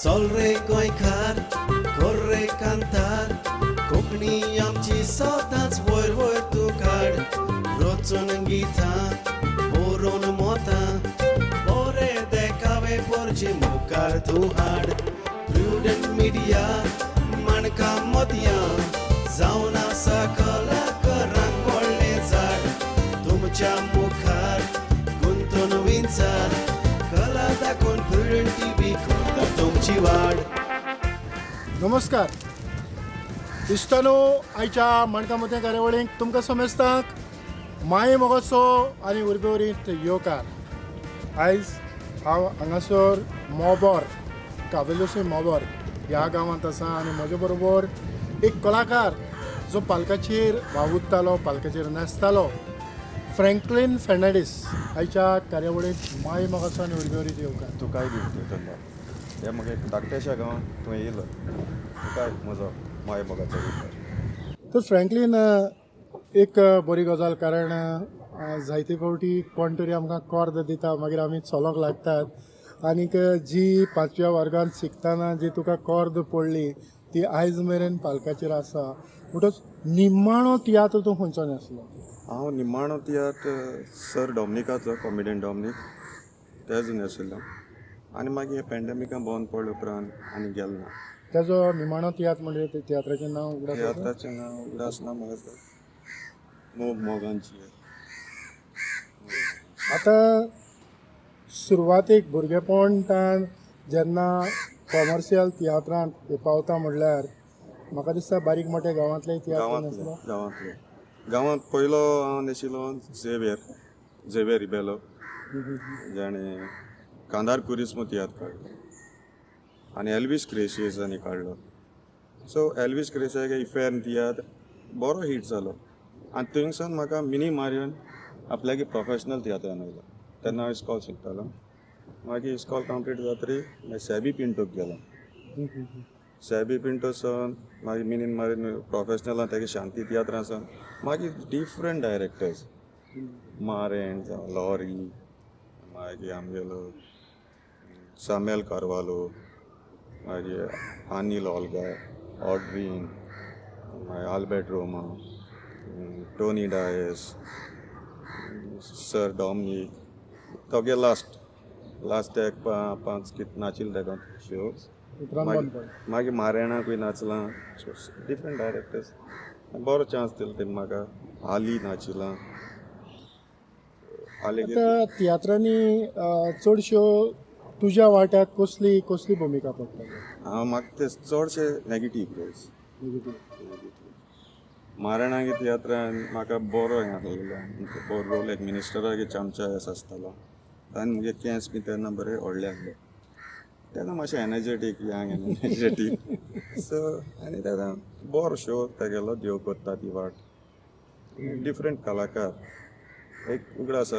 चल रे गोंयकार कर रे कांतार कोंकणी आमची सदांच वयर वयर तूं काड रचून गितां बरोवन मोतां बरे देखावे पोरचे मुखार तूं हाड प्रुडंट मिडिया माणकां मोतयां जावन आसा कलाकारांक व्हडलें झाड तुमच्या मुखार गुंतून विंचार कला दाखोवन प्रुडंट टीव्ही करता तुमची वाड. नमस्कार इश्टानो, आयच्या माणकां मोतयां कार्यावळीक तुमकां समेस्तांक माये मोगाचो आनी उर्बेवरीत येवकार. आयज हांव हांगासर मोबोर कावेलोसी मोबोर ह्या गांवांत आसा आनी म्हजे बरोबर एक कलाकार जो पालकाचेर वावुरतालो, पालकाचेर नाचतालो, फ्रँकलीन फेर्नांडीस. आयच्या कार्यावळीक माये मोगाचो आनी उर्बेवरीत येवकार. तुकाय बी धन्यवाद. हे म्हाका एक धाकट्याशा गांवांत तूं येयलो, तुकाय म्हजो माय मोगाचो येवकार. तर फ्रँकलीन, एक बरी गजाल, कारण जायते फावटी कोण तरी आमकां कॉर्द दिता, मागीर आमी चलोंक लागतात. आनीक जी पांचव्या वर्गांत शिकतना जी तुका कॉर्द पडली ती आयज मेरेन पालकाचेर आसा. म्हणटच निमाणो तियात्र तूं खंयचो नासलो? हांव निमाणो तियात्र सर डॉमनिकाचो, कॉमेडियन डॉमनीक, तेजो न्हेसिल्लो आनी मागीर पेंडेमिकान बंद पडले उपरांत आनी गेलो ना. तेजो निमाणो तियात्र म्हणजे तियात्राचें नांव उगडास? तियात्राचें नांव उगडास ना म्हाका, मोग मोगांची. आतां सुरवातेक भुरगेपणटान जेन्ना कॉमर्शियल तियात्रांत पावता म्हणल्यार म्हाका दिसता बारीक मोठे गांवांतले तियात्र नासलो? गांवांतले, गांवांत पयलो हांव न्हेशिल्लो झेवियर, झेवियर रिबेलो, जाणें कांदार कुरिस्मो तियात्र काडलो आनी एल्वीस क्रेशियसांनी काडलो. सो एल्वीस क्रेशियाक इफेर्न तियात्र बरो हीट जालो आनी थंयसान म्हाका मिनी मारियन आपल्यागे प्रोफेशनल तियात्रान आयलो. तेन्ना हांव इस्कॉल शिकतालो. मागीर इस्कॉल कंप्लीट जातरी मागीर सॅबी पिंटोक गेलो. सॅबी पिंटो सावन मागीर मिनीन मारियन प्रोफेशनलान तेगे शांती तियात्रां सावन मागीर डिफरंट डायरेक्टर्स, मारेन जावं लॉरी, मागीर आमगेलो सामेल कार्वालो, मागीर अनील ओल्गा, ऑड्रीन, मागीर Albert Roma, Tony Dias, sir Dominic, तोगे लास्ट लास्ट एक पांच कित नाचिल्ले तेका शोज. मागीर मारेणाकूय नाचलां, डिफरंट डायरेक्टर्स, बरो चान्स दिलो तेणी म्हाका. आली नाचिलां. आतां तियात्रांनी चडश्यो तुज्या वाट्याक कसली कसली भुमिका पडटा? हांव म्हाका ते चडशे नॅगेटीव रोल्स. मारणागे तियात्रान म्हाका बरो हें आसलेलो, बरो रोल, एक मिनिस्टरागे चमचा एस आसतालो आनी मुगे केंस बी तेन्ना बरे व्हडले आसले. तेन्ना मातशें एनर्जेटीक, यंग एनर्जेटीक. सो आनी तेन्ना बरो शो तेगेलो देव करता ती वाट. डिफरंट कलाकार, एक उगडास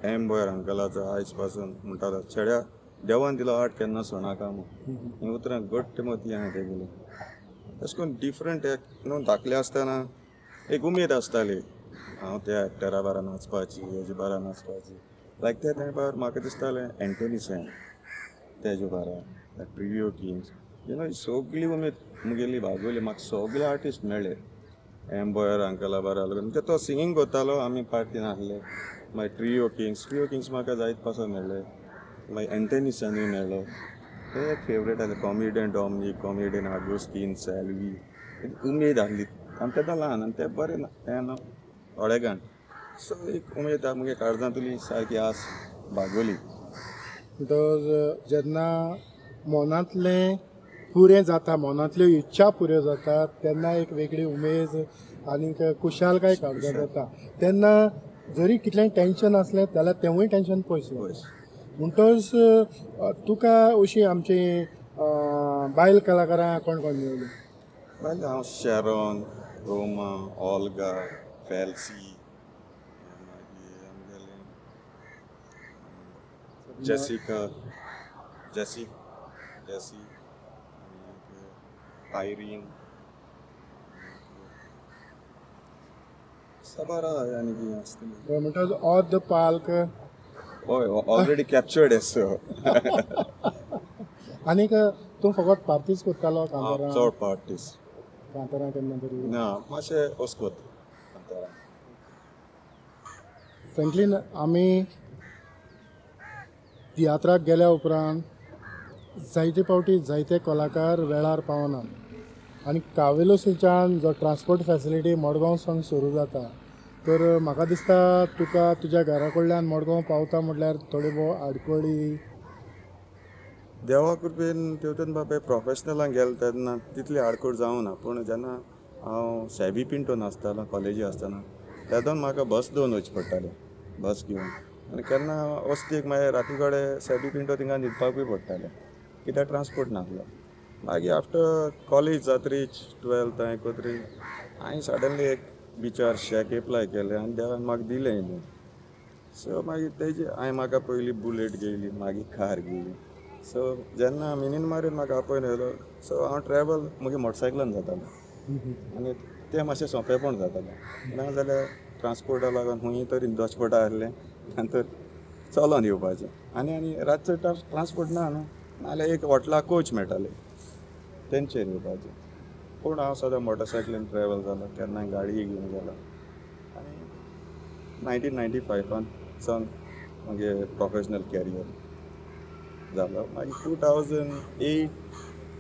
एम बॉयर अंकलाचो आयज पासून म्हणटालो, चेड्या देवान दिलो आर्ट केन्ना सोणाका म्हूण. हीं उतरां घट्ट मती आहा तेगेली. तशें करून डिफरंट एक न्हू धाकले आसतना एक उमेद आसताली, हांव त्या एक्टरा बारा नाचपाची, हेजे बारा नाचपाची. लायक त्या टायमार म्हाका दिसतालें एंटोनी सॅन तेजे बारा, ट्रियो किंग्स, you know, सगळी उमेद मुगेली भागोवली. म्हाका सगळे आर्टिस्ट मेळ्ळे एम बॉयर अंकला बारा. म्हणजे तो सिंगींग करतालो, आमी पार्टीन आसले. मागीर ट्रियो किंग्स, ट्रियो किंग्स म्हाका जायत पासून मेळ्ळे. मागीर एंटनी सॅनूय मेळ्ळो. ते एक फेवरेट आसले, कॉमेडियन डॉमनीक, कॉमेडियन आगोस्तीन, सॅल्वी. उमेद आसली आनी तेन्ना ल्हान आनी ते बरें हें न्हू थोडे. सो एक उमेद मुगे काळजांतली सारकी आस भागोवली. म्हणटकच जेन्ना मनांतलें पुरें जाता, मनांतल्यो इच्छा पुऱ्यो जातात, तेन्ना एक वेगळी उमेद आनीक खुशालकाय काळजांत जाता. तेन्ना जरी कितलेंय टेंशन आसलें जाल्यार तेंवूय टेंशन पयस वता. म्हणटच तुका अशी आमची बायल कलाकारां कोण कोण मेळ्ळी? बायल हांव शेरोन, रोमा, ओल्गा, फेल्सी, मागीर आमगेलें जेसिका, जेसी, जेसी, आनी आयरीन, साबार आनी कितें आसतलें. म्हणटच अर्द पाल्क हय, ऑलरेडी कॅप्चर्ड एस. आनीक तूं फकत पार्टीज करतालो कांतारां? चड पार्टीज. कांतारां केन्ना तरी ना, मातशें वस्कोत कांतारां. फ्रँकलीन, आमी तियात्राक गेल्या उपरांत जायते फावटी जायते कलाकार वेळार पावनात आनी कावेलोसीच्यान जो ट्रान्सपोर्ट फॅसिलिटी मडगांव सावन सुरू जाता, तर म्हाका दिसता तुका तुज्या घरा कडल्यान मडगांव पावता म्हटल्यार थोड्यो भोव आडखळी. देवा कृपेन तेवटेन बाबा प्रोफेशनलान गेले तेन्ना तितली आडखळ जावना, पूण जेन्ना हांव सॅबी पिंटोन आसतालो कॉलेजी आसतना तेदोन म्हाका बस दोन वचचें पडटालें, बस घेवन. आनी केन्ना वस्तीक मागीर राती कडेन सॅबी पिंटो थिंगा न्हिदपाकूय पडटालें कित्याक ट्रान्सपोर्ट नासलो. मागीर आफ्टर कॉलेज जातरीच 12th हांवें कोतरी हांवें सडनली एक बिचार शॅक एप्लाय केलें आनी देवान म्हाका दिलें न्हू. सो मागीर तेजे हांवें म्हाका पयलीं बुलेट घेयली, मागीर कार घेयली. सो जेन्ना मिनीन मारीन म्हाका आपोवन येयलो, सो हांव ट्रॅवल म्हगे मोटरसायकलान जातालो आनी तें मातशें सोंपेपण जातालें. ना जाल्यार ट्रान्सपोर्टा लागून खंय तरी न्हिदोचें पडटा आसलें, नंतर चलोन येवपाचें. आनी आनी रातचो ट्रान्सपोर्ट ना न्हू, नाजाल्यार एक हॉटेला कोच मेळटाले तेंचेर येवपाचें. पूण हांव सदां मोटरसायकलीन ट्रॅवल जालो, केन्ना गाडीय घेवन गेलो. आनी 1995 सावन म्हगे प्रोफेशनल कॅरियर जालो. मागीर 2008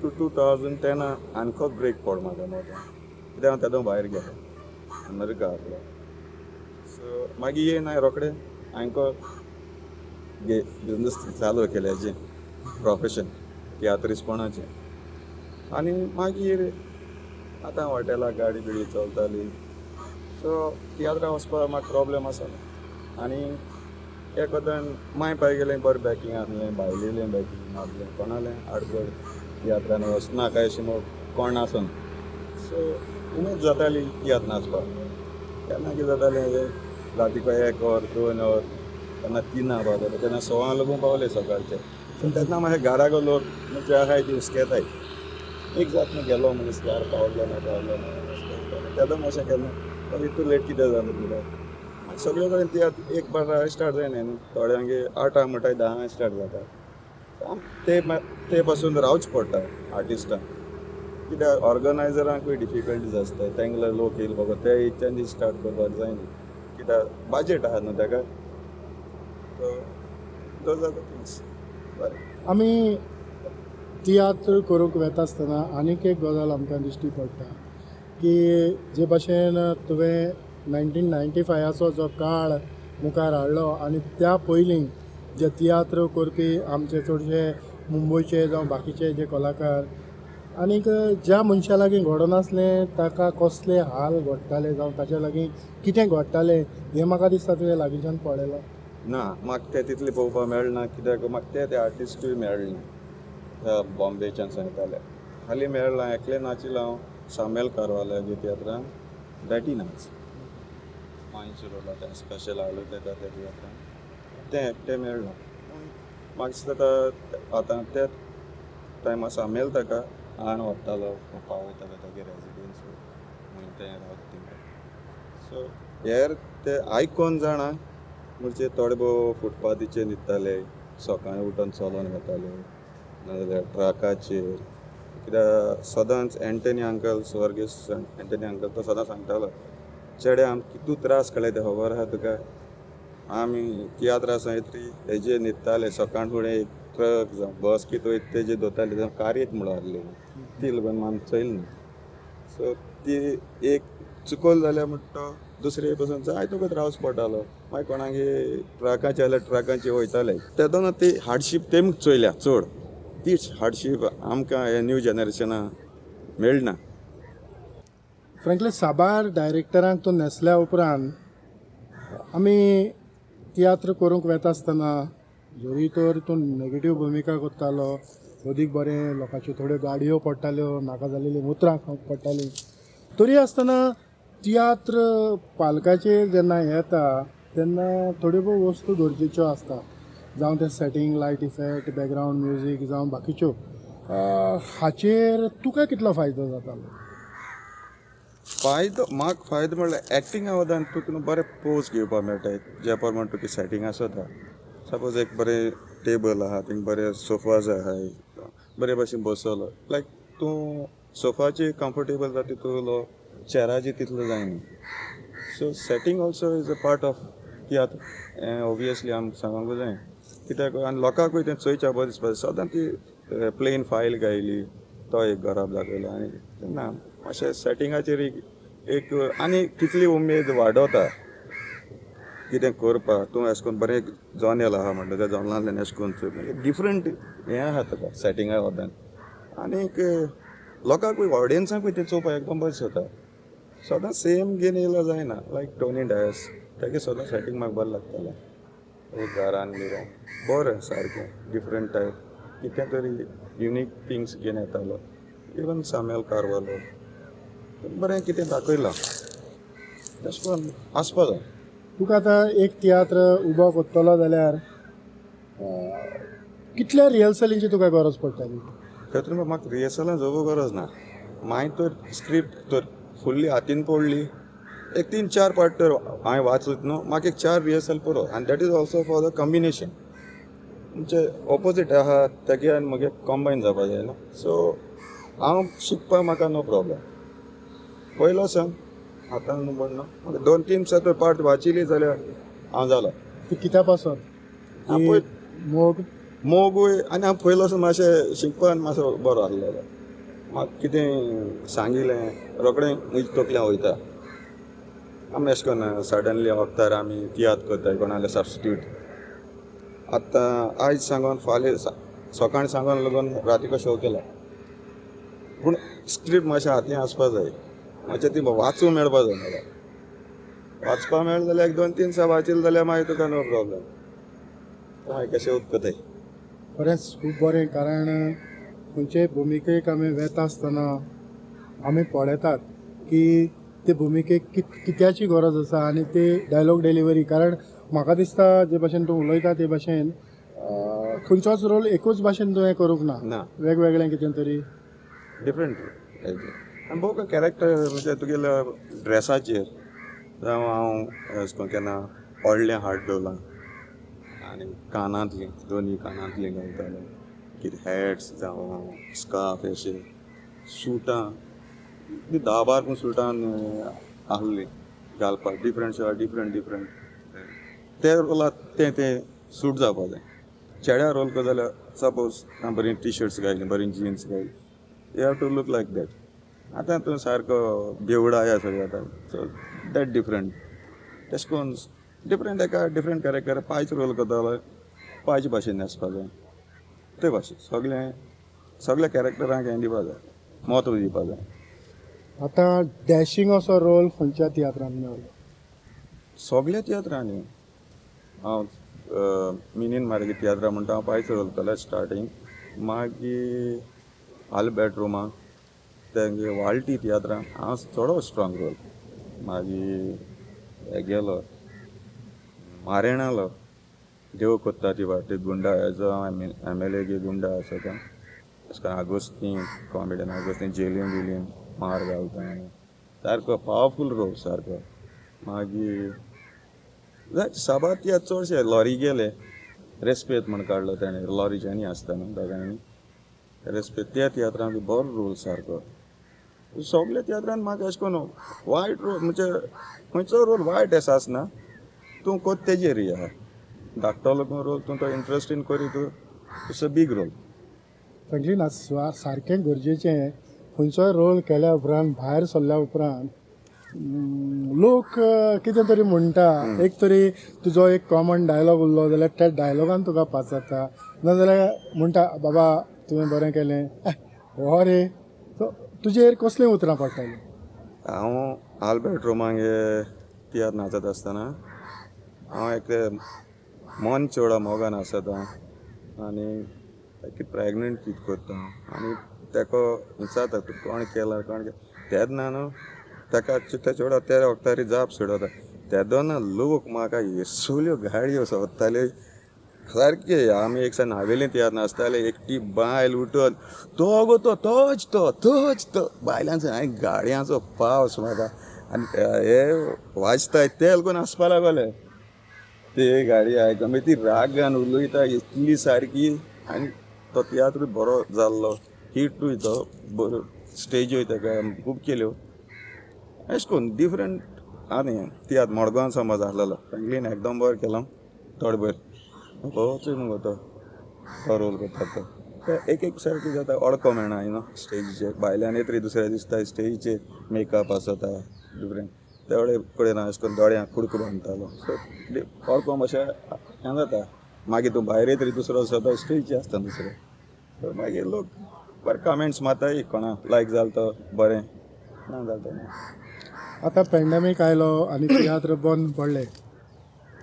टू 2010 आनको ब्रेक पड म्हाका मदें, कित्याक हांव तेदो भायर गेलो अमेरिका आहलो. सो मागीर येयन हांवें रोखडें हांवें बिजनस चालू केलें हेजें प्रोफेशन तियात्रिस्पणाचें. आनी मागीर आतां हॉटेलाक गाडी बिडी चलताली. सो तियात्राक वचपाक म्हाका प्रोब्लेम आसना. आनी एक वतान माय पाय गेलें बरें बॅकींग आसलें, बायलेलें बॅकींग आसलें, कोणालें आडखळ तियात्रान वचना काय अशें म्हूण कोण आसना. सो उमेद जाताली तियात्र नाचपाक. केन्ना कितें जातालें रातीको 1 वर 2 वर केन्ना 3 पावताले, केन्ना 1:15 लागून पावले सकाळचे. सो तेन्ना मातशें घराको लोक म्हणजे आहाय ती हुस्केताय, एक जात न्हू गेलो मनीस घार पावलो ना पावलो ना तेदो मातशें केन्ना पण इतू लेट कितें जालें तुका. सगळे कडेन तियात्र एक बारा स्टार्ट जायना न्हू, थोड्यांगे 8 म्हणटाय 10 स्टार्ट जाता. ते पासून रावचें पडटा आर्टिस्टांक, कित्याक ऑर्गनायजरांकूय डिफिकल्टीज आसता. तेंगले लोक येयले बगर ते इच्छान स्टार्ट करपाक जायना, कित्याक बजट आहा न्हू तेका. So those are the things. बरें, आमी तियात्र करूंक वेता आसतना आनीक एक गजाल आमकां दिश्टी पडटा की जे भाशेन तुवें 1995 जो काळ मुखार हाडलो आनी त्या पयलीं जे तियात्र करपी आमचे चडशे मुंबयचे जावं बाकीचे जे कलाकार आनीक ज्या मनशा लागीं घडनासलें ताका कसले हाल घडटाले जावं ताच्या लागीं कितें घडटालें हें म्हाका दिसता तुवें लागींच्यान पळयलां. ना, म्हाका तें तितलें पळोवपाक मेळना कित्याक म्हाका ते ते आर्टिस्टूय मेळना बॉम्बेच्यान सांगताले. हालीं मेळ्ळां एकलें नाचिल्लो हांव सामेल कारवाल्यागे तियात्रान बॅटी नाच मांयचो रोल तें स्पेशल हाडलो तेका त्या तियात्रान, तें एकटें मेळ्ळां. पूण म्हाका दिसता आतां त्या टायमार सामेल ताका आण व्हरतालो पावयतालो तागे रेजिडन्स मागीर तें रावता थिंगा. सो हेर ते आयकोन जाणा म्हणजे थोडे भोव फुटपाथीचेर न्हिदताले, सकाळीं उठोन चलोन वताले, नाजाल्यार ट्रकाचेर. कित्याक सदांच एंटनी अंकल, स्वर्गेस्त एंटनी अंकल तो सदां सांगतालो, चेडे आमकां कितू त्रास काडले ते खबर आहा तुका. आमी तियात्र आसा तरी हेजेर न्हिदताले, सकाळ फुडें एक ट्रक जावं बस कितें वयता तेजेर दोताले, जावं कारीत म्हणून आहली ती लागून आमी चोयली ना. सो ती एक चुकोल जाल्यार म्हणटा तो दुसरे पासून जाय तुका त्रास पडटालो. मागीर कोणागे ट्रकाचे जाल्यार ट्रकाचे वयताले. तेदोना ती हार्डशीप तेमकां चोयल्या चड, तीच हार्डशीप आमकां हे न्यू जनरेशना मेळना. फ्रँकली साबार डायरेक्टरांक तूं न्हेसल्या उपरांत आमी तियात्र करूंक वेता आसतना जरी तर तूं नेगेटीव भुमिका करतालो, अदीक बरें लोकांच्यो थोड्यो गाडयो पडटाल्यो, नाका जाल्लीं उतरां खावंक पडटालीं, तरी आसतना तियात्र पालकाचेर जेन्ना येता तेन्ना थोड्यो भोव वस्तू गरजेच्यो आसता, जावं तें setting, light effect, background music जावं बाकीच्यो, हाचेर तुका कितलो फायदो जातालो? फायदो म्हाका फायदो म्हणल्यार एक्टिंगा वदान तुका न्हू बरें पोज घेवपाक मेळटा, ज्या प्रमाण तुका सेटींग आसता. सपोज एक बरें टेबल आहा, थिंग बरे सोफाज आहाय, बरे भाशेन बसवलो लायक तूं सोफाचेर कम्फर्टेबल जाता तितलो चेराचेर तितलो जायना. So setting also is a part of tiatr हें ओबियसली आमकां सांगूंक जाय कित्याक आनी लोकांकूय तें चोयच्या बरें दिसपा सदां ती प्लेन फायल गायली तो एक गराब दाखयलो आनी ना मातशें सेटिंगाचेर एक आनी तितली उमेद वाडोवता कितें करपाक. तूं अशें करून बरें जनेल आहा म्हणटा त्या जनेलांतल्यान अशें करून चोय डिफरंट हें आहा तुका सेटिंगा वतान आनीक लोकांकूय ऑडियन्सांकूय तें चोवपाक एकदम बरें दिसता. सदां सेम घेवन येयलो जायना लायक टोनी डायस तेगे सदां सेटींग म्हाका बरें लागतालें. एक घरान बिरान बरें सारकें डिफरंट टायप कितें तरी युनीक थिंग्स घेवन येतालो. इवन सामेल कारवालो बरें कितें दाखयलां तशें करून आसपा जाय. तुका आतां एक तियात्र उबो करतलो जाल्यार कितल्या रिहर्सलींची तुका गरज पडटाली? तातूंत म्हाका रिहर्सलां जगो गरज ना. मागीर तर स्क्रिप्ट तर फुल्ली हातीन पडली एक 3-4 पार्ट तर हांवें वाचत न्हू म्हाका एक 4 रिहर्सल पुरो. आनी that is also for the combination म्हणजे ऑपोजीट आहा तेगे आनी म्हगे कंबायन जावपा जाय न्हू. सो हांव शिकपाक म्हाका नो प्रॉब्लम. पयलो सांग आतां न्हू म्हण म्हाका 2-3 तर पार्ट वाचिली जाल्यार हांव जालो. ती कित्या पासत मोग मोगूय आनी हांव पयलो सावन मातशें शिकपाक मातसो बरो आसलेलो. म्हाका कितें सांगिलें रोखडें म्हजे तकल्यान वयता. आमी अशें करून सडनली वखदार आमी तियात्र करता कोणाले सबस्टिट्यूट. आतां आयज सांगोन फाल्यां सकाळीं सांगोन लागून रातीको शो केला पूण स्क्रिप्ट मातशें हातीन आसपा जाय मातशें ती वाचूंक मेळपा जाय म्हाका. वाचपाक मेळ्ळें जाल्यार एक 2-3 दिसां वाचिल्लें जाल्यार मागीर तुका नो प्रॉब्लम मागीर कशें उदकताय. बरेंच खूब बरें कारण खंयचेय भुमिकेक आमी वेता आसतना आमी पळयतात की ते भुमिकेक कित्याची गरज आसा आनी ते डायलॉग डिलिव्हरी. कारण म्हाका दिसता जे भाशेन तूं उलयता ते भाशेन खंयचोच रोल एकूच भाशेन तुवें करूंक ना, वेगवेगळें कितें तरी डिफरंट. आनी भोव कॅरेक्टर म्हणजे तुगेल्या ड्रेसाचेर जावं हांव अशें करून केन्ना व्हडलें हार्ट दवरलां आनी कानांतलीं दोनी कानांतलीं घालताले कितें हॅट्स जावं स्कार्फ अशें सुटां 10-12 पूण सुटां आहलीं घालपाक डिफरंट शर्ट डिफरंट डिफरंट ते रोलाक तें तें सूट जावपा जाय. चेड्या रोल करता जाल्यार सपोज बरीं टी शर्ट्स घायलीं बरीं jeans घायली you have to look like that. आतां तूं सारको बेवडा सगळें जाता सो that different. तशें करून डिफरंट एका डिफरंट कॅरेक्टर पांयच रोल करता जाल्यार पांयचे भाशेन न्हेसपा जाय ते भाशेन सगळें सगळ्या कॅरेक्टरांक हें दिवपा जाय म्हत्व दिवपा जाय. आतां डॅशींग असो रोल खंयच्या तियात्रांत मेळ्ळो? सगळ्या तियात्रांनी हांव मिनीन मार्गी तियात्रां म्हणटा हांव पांयच रोल करतालें स्टार्टींग. मागीर आल्बेट रोमा तेंगे वाळटी तियात्रां हांव चडो स्ट्रोंग रोल. मागीर गेलो मारेणालो देव कोत्ता ती वाटे गुंडा एजो हांव एम एल ए गे गुंडा आसा तो अशें करून आगोस्तीन कॉमेडियन आगोस्तीन जेलीन बिलीन मार घालता सारको पावरफूल रोल सारको. मागीर साबार तियात्र चडशे लॉरी गेले रेस्पेद म्हण काडलो तेणें लॉरीच्यांनी आसता न्हू दोगांयनी रेस्पेद त्या तियात्रान बी बरो रोल सारको. सगल्या तियात्रान म्हाका अशें करून वायट रोल म्हणजे खंयचो रोल वायट अशें आसना तूं कोत तेजेर आहा धाकटो रोल तूं तो इंट्रस्टीन करी तूं it's a big role. Franklin सारकें गरजेचें खंयचोय रोल केल्या उपरांत भायर सरल्या उपरांत लोक कितें तरी म्हणटा. एक तरी तुजो एक कॉमन डायलॉग उरलो जाल्यार त्या डायलॉगान तुका पाचारता, नाजाल्यार म्हणटा बाबा तुवें बरें केलें हो रे. सो तुजेर कसलीं उतरां पडटालीं? हांव आल्बेट रोमांगे तियात्र नाचत आसतना हांव एक मन चेवडा मोगान आसता आनी प्रेगनंट कितें करता आनी तेका विचारता तूं कोण केला कोण केला तेन्ना न्हू ताका त्या चेवडा त्या वखदारी जाप सोडवता तेदोना लोक म्हाका असल्यो गाळयो सोदताले सारके. आमी एक सान हावेली तियात्र नाचताले एकटी बायल उठून तो गो तो तोच तो तोच तो बायलांचो आनी गाडयांचो पावस म्हाका आनी हे वाजताय ते लागून आसपा लागले ते गाडी आयक मागीर ती रागान उलयता इतली सारकी आनी तो तियात्रूय बरो जाल्लो, हिटूय तो बरो, स्टेजूय तेका खूब केल्यो. अशें करून डिफरंट आनी तियात्र मडगांव समज आसलेलो फ्रेंकलीन एकदम बरें केलो, थोडे बरें गोचूय मुगो तो रोल करता तो. एक एक सारकी जाता अडको मेळना you know स्टेजीचेर, भायल्यान येतरी दुसऱ्या दिसता स्टेजीचेर मेकअप आसता डिफरंट, तेवडे कडेन अशें करून दोळ्यांक कुडको बांदतालो. सो अडको मातशें हें जाता, मागीर तूं भायर येतरी दुसरो आसता स्टेजीचेर आसता दुसरो. सो मागीर लोक बरे कमेंट्स मारताय, कोणा लायक जालो तो बरें, ना जालें तो ना. आतां पॅन्डेमीक आयलो आनी तियात्र बंद पडले,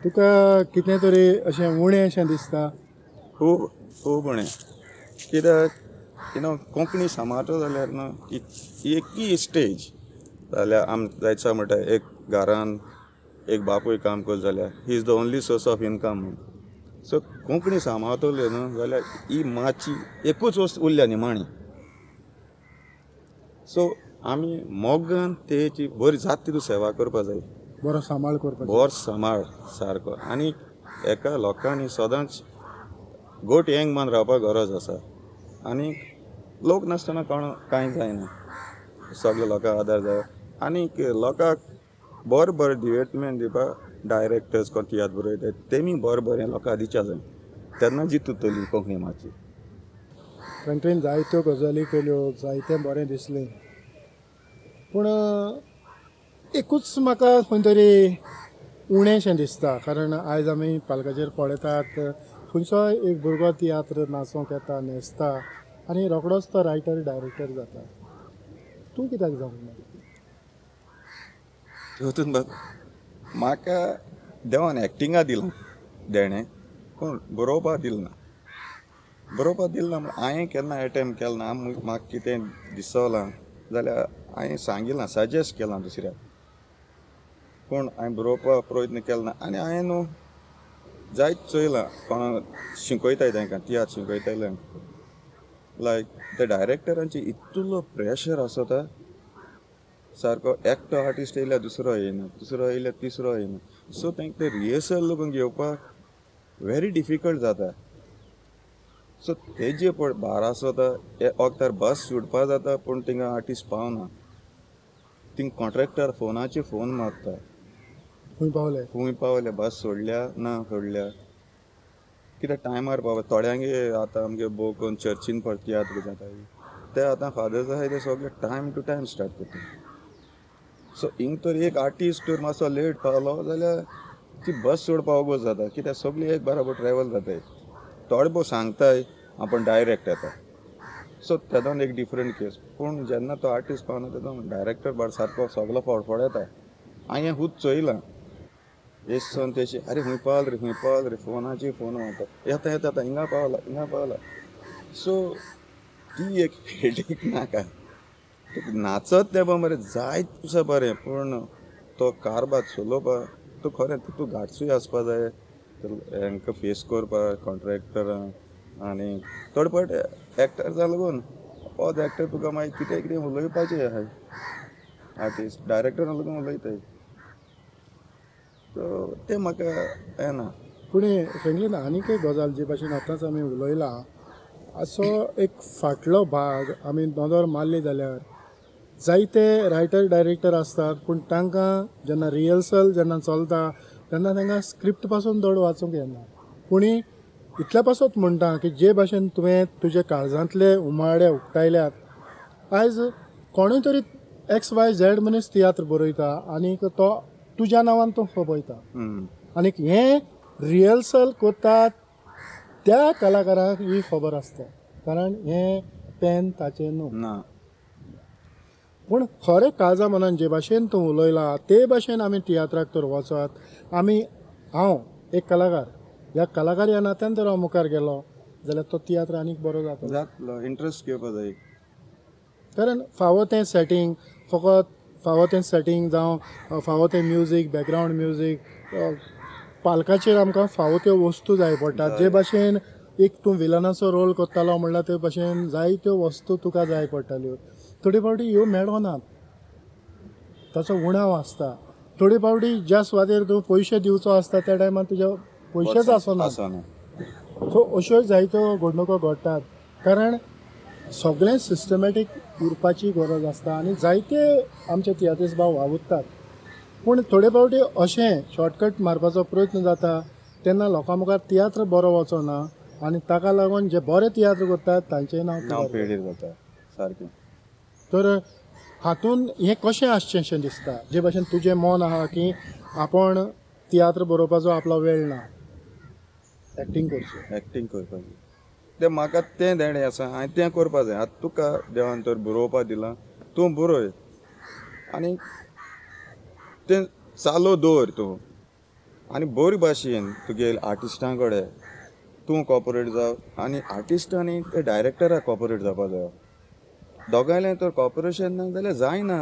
तुका कितें तरी अशें उणें अशें दिसता? खूब खूब उणें, कित्याक you know Konkani सांबाळटा जाल्यार न्हू एकय स्टेज जाल्यार आम जायचा म्हणटा एक घरान एक बापूय काम करता जाल्यार he is the only source of income म्हूण. सो कोंकणी सांबाळटले न्हू जाल्यार ही मातशी एकूच वस्त उरल्या निमाणी. सो आमी मोगान तेची बरी जात तितू सेवा करपा जाय, बरो सांबाळ करपाक, बरो सांबाळ सारको. आनी एका लोकांनी सदांच गोट यंग मान रावपाक गरज आसा. आनी लोक नासतना कोण कांय जायना, सगळे लोकांक आदार जाय. आनी लोकांक बरें बरें डिवेटमेंट दिवपाक डायरेक्टर्स कोण तियात्र बरयतात तेमी बरें बरें लोकांक दिवच्या जाय, तेन्ना जीत उरतली कोंकणी मातशी. फ्रेंकलीन जायत्यो गजाली केल्यो, जायतें बरें दिसलें, पूण एकूच म्हाका खंय तरी उणेंशें दिसता. कारण आयज आमी पालकाचेर पळयतात खंयचोय एक भुरगो तियात्र नाचोंक येता, न्हेसता आनी रोखडोच तो रायटर डायरेक्टर जाता. तूं कित्याक जावंक ना? तितून म्हाका देवान एक्टिंगा दिलां देणें, पूण बरोवपा दिलें ना. बरोवपा दिलें ना म्हण हांवें केन्ना एटेम्प्ट केलें ना. म्हाका कितें दिसलां जाल्यार हांवें सांगिलां, सजेस्ट केलां दुसऱ्याक, पूण हांवें बरोवपाक प्रयत्न केलो ना. आनी हांवें न्हू जायत चोयलां कोणाक शिकयताय तांकां तियात्र शिकयताले, लायक ते डायरेक्टरांचे इतलो प्रेशर आसता सारको, एकटो आर्टिस्ट येयल्यार दुसरो येयना, दुसरो येयल्यार तिसरो येयना. सो तांकां ते रिहर्सल लोकून घेवपाक व्हेरी डिफिकल्ट जाता. सो तेजे पळ भार आसता, वखदार बस सुटपा जाता पूण थिंगा आर्टिस्ट पावना, थिंग कॉन्ट्रॅक्टर फोनाचेर फोन मारता, खूंय पावले खूंय पावले, बस सोडल्या ना सोडल्या, कित्याक टायमार पावता. थोड्यांगे आतां आमगे भोव करून चर्चीन पळ तियात्र जाता ते आतां फादर्स आसाय ते सगळे टायम टू टायम स्टार्ट करता. सो हिंग तर एक आर्टिस्ट तर मातसो लेट पावलो जाल्यार ती बस सोडपा वगोत जाता, कित्याक सगळी एक बराबर ट्रॅवल जाताय. थोडे भोव सांगताय आपण डायरेक्ट येता, सो तेदोन एक डिफरंट केस. पूण जेन्ना तो आर्टिस्ट पावना तेदोन डायरेक्टर बार सारको सगलो फडफडता. हांवें खूब चोयलां एसोन तेशी, अरे खूंय पावल रे, खूंय पावल रे, फोनाचेर फोन मारता, येता येता आतां हिंगा पावला हिंगा पावला. सो ती एक हेडेक नाका. नाचत तें बरें जायत तुसा बरें, पूण तो कारभार चलोवपाक तूं खरें तूं घाटसूय आसपा जाय, हांकां फेस करपाक कॉन्ट्रॅक्टरां. आनी थोडे फावट एक्टर्सां लागून ऑद एक्टर तुका मागीर कितें कितें उलोवपाचें आहाय, आर्टिस्ट डायरेक्टरां लागून उलयताय, सो तें म्हाका येना. पूण फ्रेंकलीन आनीक एक गजाल जे भाशेन आतांच आमी उलयलां, असो एक फाटलो भाग आमी नदर मारली जाल्यार जायते रायटर डायरेक्टर आसतात, पूण तांकां जेन्ना रिहर्सल जेन्ना चलता तेन्ना तांकां स्क्रिप्ट पासून धड वाचूंक येना. पूण इतल्या पासत म्हणटा की जे भाशेन तुवें तुजे काळजांतले उमाळे उक्तायल्यात, आयज कोणूय तरी एक्स वाय झेड मनीस तियात्र बरयता आनी तो तुज्या नांवान तो खबयता, आनी हें रिहर्सल करतात त्या कलाकाराक ही खबर आसता, कारण हें पेन ताचें न्हू ना. पूण खरें काळजा मनान जे भाशेन तूं उलयला ते भाशेन आमी तियात्राक तर वचत, आमी हांव एक कलाकार, ह्या कलाकार ह्या नात्यान जर हांव मुखार गेलो जाल्यार तो तियात्र आनीक बरो जातलो, जातलो, इंट्रस्ट घेवपा जाय. कारण फावो तें सेटींग, फकत फावो तें सेटींग जावं फावो तें म्युजीक, बॅकग्रावंड म्युजीक, पालकाचेर आमकां फावो त्यो वस्तू जाय पडटात. जे भाशेन एक तूं विलनाचो रोल करतालो म्हणल्यार ते भाशेन जायत्यो वस्तू तुका जाय पडटाल्यो, थोडे फावटी ह्यो मेळनात, ताचो उणाव आसता. थोडे फावटी ज्या सुवातेर तूं पयशे दिवचो आसता त्या टायमार तुज्या पयशेच आसना, सो अश्यो जायत्यो घडणुको घडटात. कारण सगळें सिस्टमॅटीक उरपाची गरज आसता आनी जायते आमचे तियात्रीस्त भाव वावुरतात, पूण थोडे फावटी अशें शॉर्टकट मारपाचो प्रयत्न जाता तेन्ना लोकां मुखार तियात्र बरो वचना आनी ताका लागून जे बरे तियात्र करतात तांचें नांव पेडीर जाता सारकें. तर हातून हें कशें आसचें अशें दिसता, जे भाशेन तुजें मन आहा की आपण तियात्र बरोवपाचो आपलो वेळ ना, एक्टींग करचें, एक्टींग करपाची, तें म्हाका तें देणें आसा, हांवें तें करपा जाय. आतां तुका देवान तर बरोवपा दिलां, तूं बरय आनी तें चालू दवर तूं, आनी बरे भाशेन तुगे आर्टिस्टां कडेन तूं कॉपरेट जाव आनी आर्टिस्टांनी ते डायरेक्टराक कॉपरेट जावपा जाय. दोगांयलें तर कॉपरेशन ना जाल्यार जायना.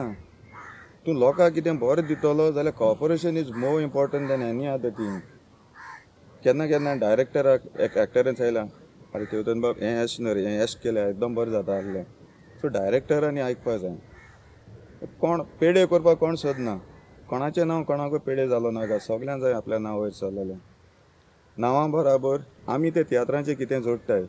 तूं लोकांक कितें बरें दितलो जाल्यार cooperation is more important than any other thing. केन्ना केन्ना डायरेक्टराक एक एक्टरान सांगलां, आरे तेवतन बाब हें एश न्हय रे, हें एश केल्यार एकदम बरें जाता आहलें. सो डायरेक्टरांनी आयकपा जाय. कोण पेडे करपाक कोण सोदना, कोणाचें नांव कोणाकूय पेडे जालो नाका, सगळ्यांक जाय आपल्या नांव वयर सरलेलें. नांवां बराबर आमी ते तियात्रांचें कितें जोडटाय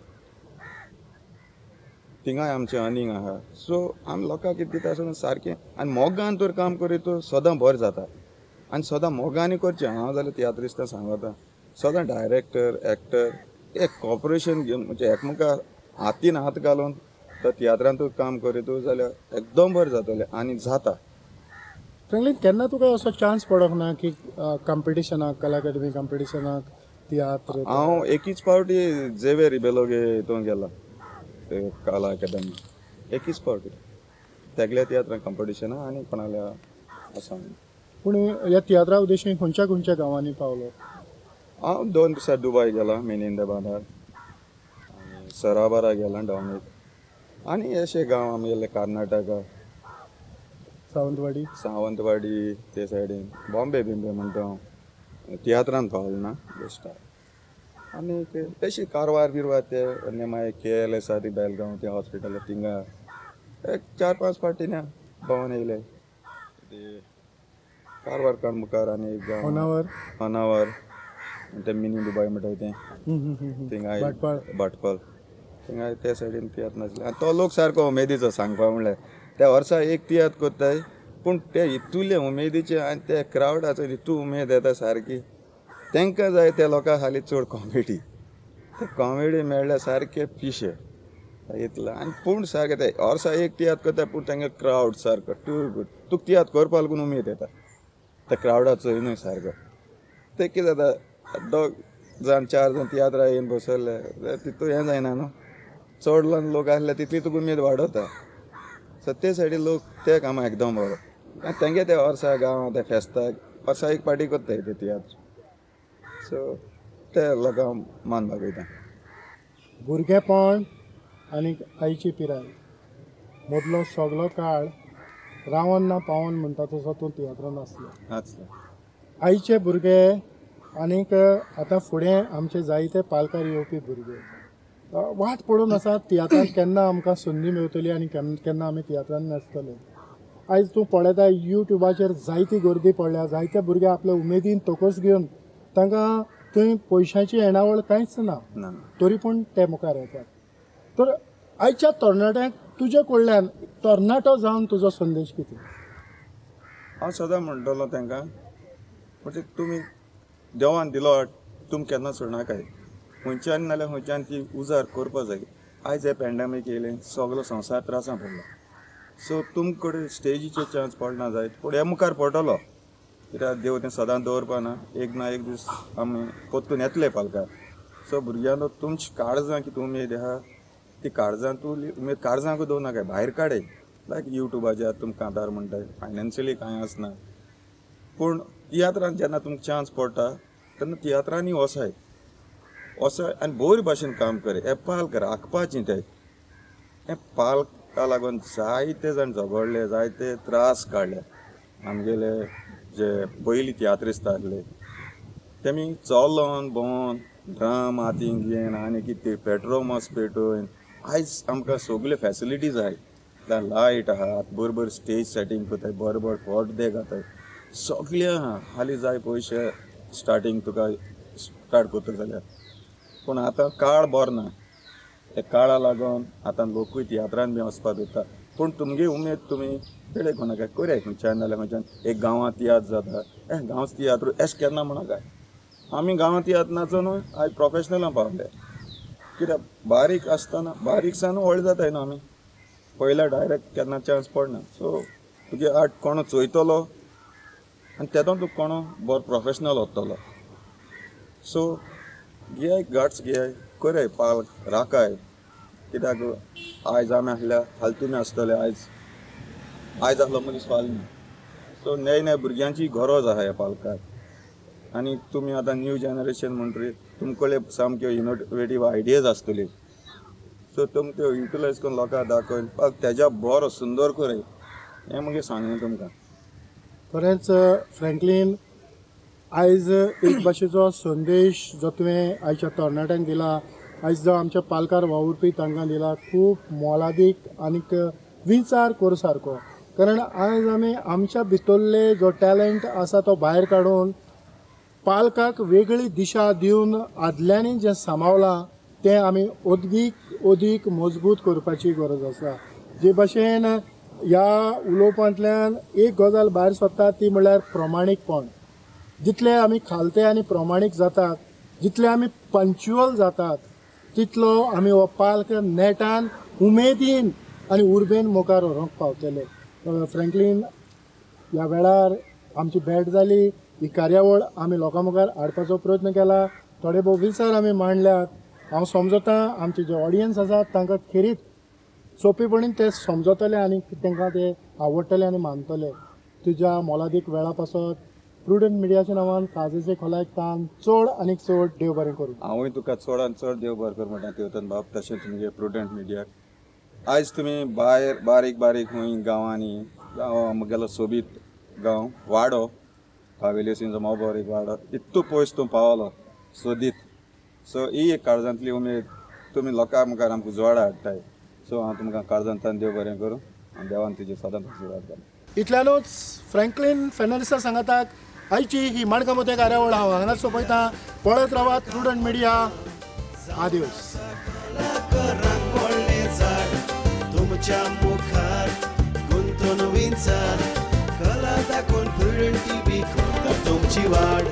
थिंगाय आमचें अर्निंग आहा. सो आमी लोकांक कितें दिता आसतना सारकें आनी मोगान तर काम करीत सदां बरें जाता आनी सदां मोगानूय करचें. हांव जाल्यार तियात्रिस्तां सांगता सदां डायरेक्टर एक्टर एक कॉपरेशन घेवन म्हणजे एकमेका हातीन हात घालून तो तियात्रांत काम करीत जाल्यार एकदम बरें जातलें आनी जाता. फ्रँकलीन, केन्ना तुका असो चान्स पडोंक ना की कॉम्पिटिशनाक, कला अकादमी कॉम्पिटिशनाक तियात्र? हांव एकीच फावटी झेवियर रिबेलो गे हितून गेला कला अकादमी, एकीच फावटी तेगल्या तियात्रां कॉम्पिटिशनां आनी कोणाल्या आसा. पूण ह्या तियात्रा उद्देशीन खंयच्या खंयच्या गांवांनी पावलो? हांव 2 दिसा दुबाय गेला, मेनिंदाबादार आनी सराबरा गेला, डॉमीक, आनी अशे गांव आमगेले कर्नाटका, सावंतवाडी, सावंतवाडी ते सायडीन, बॉम्बे बिंबे म्हणटा हांव तियात्रान पावलो ना बेश्टा. आनी तशी कारवार बिरवार ते आनी मागीर के एल आसा ती बेलगांव ते हॉस्पिटल थिंगा एक 4-5 फावटी न्या भोंवन येयले. ते कारवार काण मुखार आनी एक गांव होनावर, होनावर ते मिनी दुबाय म्हणटा तें थिंगा भाटपाल थिंगा ते सायडीन तियात्र नासले. आनी तो लोक सारको उमेदीचो सांगपा म्हणल्यार त्या वर्सा एक तियात्र करताय पूण ते इतुले उमेदीचे आनी ते क्रावडाचो इतू उमेद येता सारकी. तांकां जाय त्या लोकां हालीं चड कॉमेडी, ते कॉमेडी मेळ्ळ्यार सारके पिशे इतलो. आनी पूण सारकें ते वर्सा एक तियात्र करता पूण तांकां क्रावड सारको टू गुड, तुका तियात्र करपा लागून उमेद येता त्या क्रावडाचो न्हय सारको. ते कितें जाता 2 जाण 4 जाण तियात्रा येवन बसयले तितू हें जायना न्हू, चड लोक आसले तितली तुका उमेद वाडोता. सो ते सायडीन लोक ते कामां एकदम बरो आनी तेंगे ते वर्सा गांव ते फेस्ताक वर्सा एक पार्टी करताय ते तियात्र. सो ते लोकांक मान बागयता. भुरगेपण आनी आयची पिराय मदलो सगलो काळ रावन ना पावन म्हणटा तसो तूं तियात्रान आसलो. आयचे भुरगे आनीक आतां फुडें आमचे जायते पालकार येवपी भुरगे वाट पडून आसा तियात्रान केन्ना आमकां संदी मेळटली आनी केन्ना आमी तियात्रान नाचतले. आयज तूं पळयता युट्यूबाचेर जायती गर्दी पडल्या, जायते भुरगे आपले उमेदीन तोकोस घेवन तांकां थंय पयशांची येणावळ कांयच ना तरी पूण ते मुखार येतात. तर आयच्या तरणाट्यांक तुजे कडल्यान तरणाटो जावन तुजो संदेश कितें? हांव सदां म्हणटलो तांकां म्हणजे तुमी देवान दिलो तुमी केन्ना सोडनाकाय, खंयच्यान नाल्यार खंयच्यान ती उजार करपा जाय. आयज हे पॅन्डेमीक येयलें सगलो संवसार त्रासां पडलो, सो तुमकडे स्टेजीचेर चान्स पडना जायत पूण हे मुखार पडटलो कित्याक देव तें सदां दवरपा ना, एक ना एक दीस आमी परतून येतले पालकार. सो भुरग्यांनो तुमची काळजां कितें उमेद आहा ती काळजां तूं उमेद काळजांकूय दवरनाका, भायर काडय. लायक युट्यूबाचेर तुमकां कांतार म्हणटाय, फायनान्शियली कांय आसना पूण तियात्रान जेन्ना तुमकां चान्स पडटा तेन्ना तियात्रांनी वसाय वसाय आनी बरे भाशेन काम कर. हे पालकार आंखपाचें ते हे पालका लागून जायते जाण झगडले, जायते त्रास काडले. आमगेले जे पयलीं तियात्रिस्त आसले तेमी चलोन भोंवन ड्रम हातीन घेवन आनी कितें पेट्रोमस पेटोवन आयज आमकां सगल्यो फॅसिलिटीज आहाय, लायट आहा, बरें बरें स्टेज सेटींग करताय, बरें बरें पडदे घाताय, सगळें आहा. हालीं जाय पयशे स्टार्टींग तुका स्टार्ट करता जाल्यार, पूण आतां काळ बरो ना. ते काळा लागून आतां लोकूय तियात्रान बी वचपा दिता, पूण तुमगे उमेद तुमी पेडे कोणाक करया खंयच्यान नाल्यार खंयच्यान एक गांवांत तियात्र जाता, ए गांवच तियात्र एश केन्ना म्हणा काय आमी गांवांत तियात्र नाचून आयज प्रोफेशनलां पावले. कित्याक बारीक आसतना बारीकसान व्हड जाताय न्हू आमी, पयल्या डायरेक्ट केन्ना चान्स पडना. सो तुगे आर्ट कोणो चोयतलो आनी तेतून तुका कोणो बरो प्रोफेशनल वतलो. सो घेयाय गार्ड्स घेयाय करय पाल राखाय, कित्याक आयज आमी आसल्या फाल्यां तुमी आसतले, आयज आयज आसलो मनीस फाल्यां न्हू. सो नये नये भुरग्यांची गरज आसा ह्या पालकाक. आनी तुमी आतां न्यू जनरेशन म्हणटरी तुमकडे सामक्यो इनोवेटीव आयडियाज आसतल्यो, सो तुमी त्यो युटिलायज करून लोकांक दाखोवन पाक तेज्या बरो सुंदर करय हें मागीर सांगलें तुमकां. खरेंच फ्रँकलीन, आयज एक भाशेचो संदेश जो तुवें आयच्या तरणाट्यांक दिला, आयज जो आमच्या पालकार वावुरपी तांकां दिला, खूब मोलादीक आनीक विचार कर सारको. कारण आयज आमी आमच्या भितरले जो टॅलंट आसा तो भायर काडून पालकाक वेगळी दिशा दिवन आदल्यांनी जें सांबाळलां तें आमी अदीक अदीक मजबूत करपाची गरज आसा. जे भाशेन ह्या उलोवपांतल्यान एक गजाल भायर सरता ती म्हणल्यार प्रमाणीकपण. जितले आमी खालते आनी प्रमाणीक जातात, जितले आमी पंक्च्युअल जातात, तितलो आमी हो पालक नेटान उमेदीन आनी उर्बेन मुखार व्हरूंक पावतले. फ्रँकलीन, ह्या वेळार आमची भेट जाली, ही कार्यावळ आमी लोकां मुखार हाडपाचो प्रयत्न केला, थोडे भोव विचार आमी मांडल्यात. हांव समजता आमचे जे ऑडियन्स आसात तांकां खेरीत सोंपेपणीन ते समजतले आनी तांकां ते आवडटले आनी मानतले. तुज्या मोलादीक वेळा पासत प्रुडंट मिडियाच्या नांवान काळजाचे खोलायक तान चड आनीक चड देव बरें करूं. हांवूय तुका चडान चड देव बरें कर म्हणटा तेवतन बाब, तशें तुमगे प्रुडंट मिडियाक. आयज तुमी भायर बारीक बारीक खंय गांवांनी, गांव म्हगेलो सोबीत गांव वाडो कावेलियोसिंचो मोबोर एक वाडो, इतू पयस तूं पावलो सोदीत. सो ही एक काळजांतली उमेद तुमी लोकां मुखार आमकां उजवाडा हाडटाय. सो हांव तुमकां काळजांतल्यान देव बरें करूं आनी देवान तुजें सदांच आशिर्वाद घालूं. इतल्यानूच फ्रँकलीन फेर्नांडीसा सांगाताक आयची ही माणकां मोतयां कार्यावळ हांव हांगाच सोंपयतां. पळयत रावात प्रुडंट मिडिया. आदियोस. तुमच्या मुखार गुंतून विंचार कला दाखोवन प्रुडंट टीव्ही करता तुमची वाड.